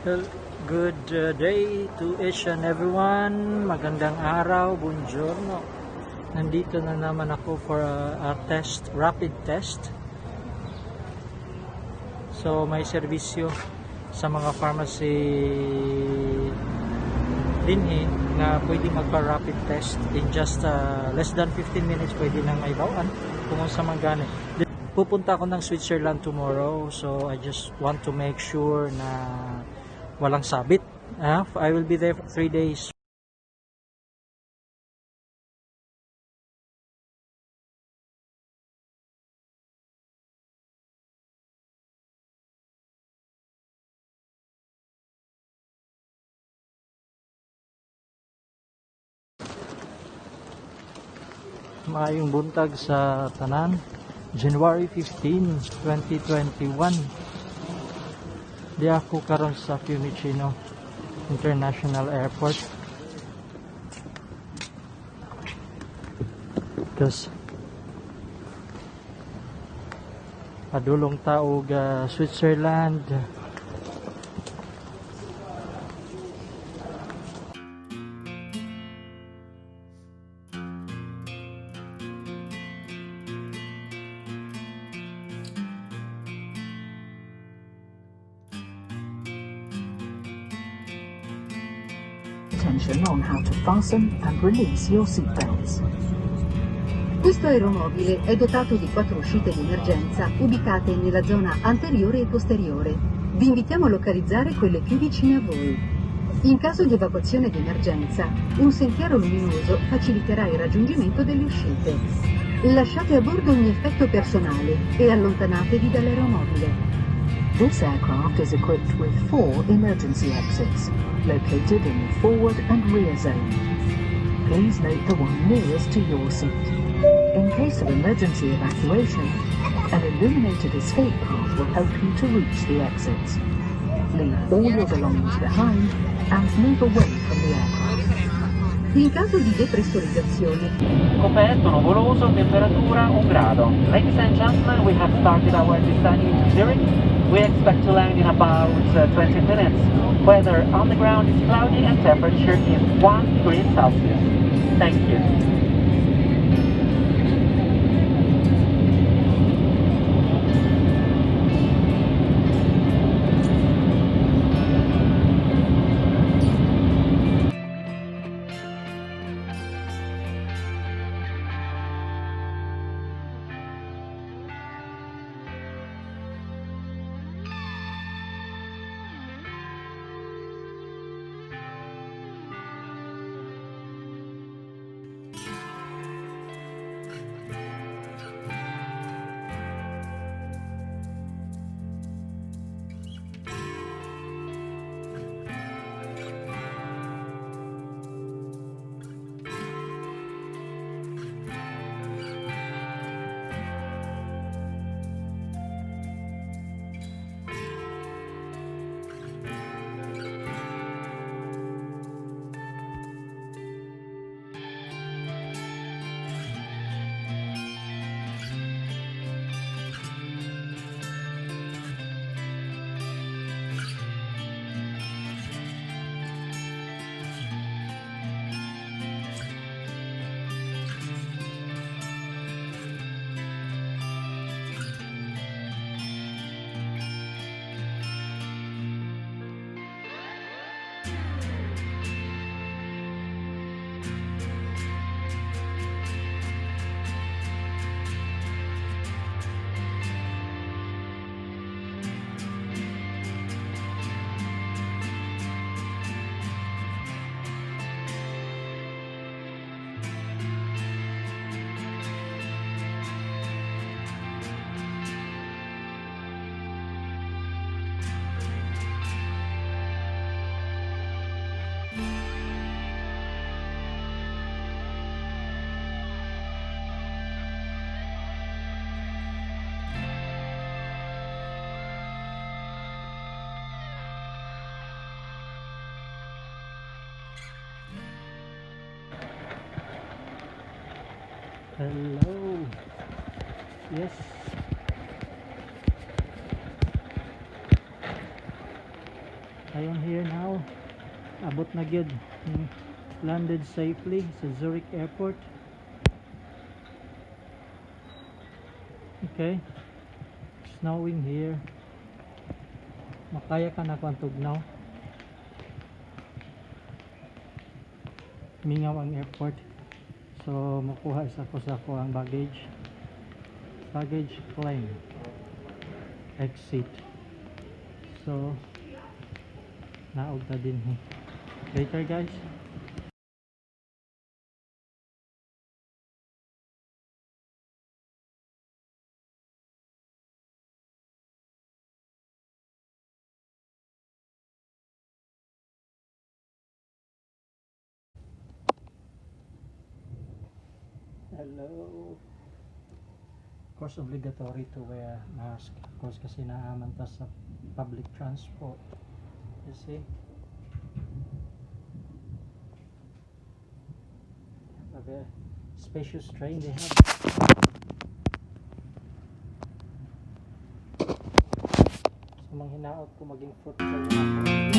Well, good day to each and everyone. Magandang araw, buongiorno. Nandito na naman ako for a test, rapid test. So may serbisyo sa mga pharmacy dinhi na pwede magpa-rapid test in just less than 15 minutes, pwede nang maibawan kung unsa man gani. Pupunta ako ng Switzerland tomorrow, so I just want to make sure na walang sabit. Ah, I will be there for 3 days. Maayong buntag sa tanan. January 15, 2021. Di ako karon sa Fiumicino International Airport. Because padulong ta og Switzerland. Attention on how to fasten and release your seatbelts. Questo aeromobile è dotato di quattro uscite di emergenza ubicate nella zona anteriore e posteriore. Vi invitiamo a localizzare quelle più vicine a voi. In caso di evacuazione di emergenza, un sentiero luminoso faciliterà il raggiungimento delle uscite. Lasciate a bordo ogni effetto personale e allontanatevi dall'aeromobile. This aircraft is equipped with four emergency exits, located in the forward and rear zone. Please note the one nearest to your seat. In case of emergency evacuation, an illuminated escape path will help you to reach the exits. Leave all your belongings behind and move away from the aircraft. In caso di depressurizzazione, Coperto, nuvoloso, temperatura 1 grado. Ladies and gentlemen, we have started our descent into Zurich. We expect to land in about 20 minutes. Weather on the ground is cloudy and temperature is 1 degree Celsius. Thank you. Hello. Yes. I am here now. Abot na gyud. Landed safely sa Zurich Airport. Okay. Snowing here. Makaya ka na kung tugnaw. Mingaw ang airport. So, makuha isa ko sa ako ang baggage. Baggage claim. Exit. So, naog na din eh. Later, guys. Hello. Of course, obligatory to wear mask. Of course, kasi naa man ta sa public transport. You see? A very spacious train they have. So, manghinaot ko maging fruitful na ako.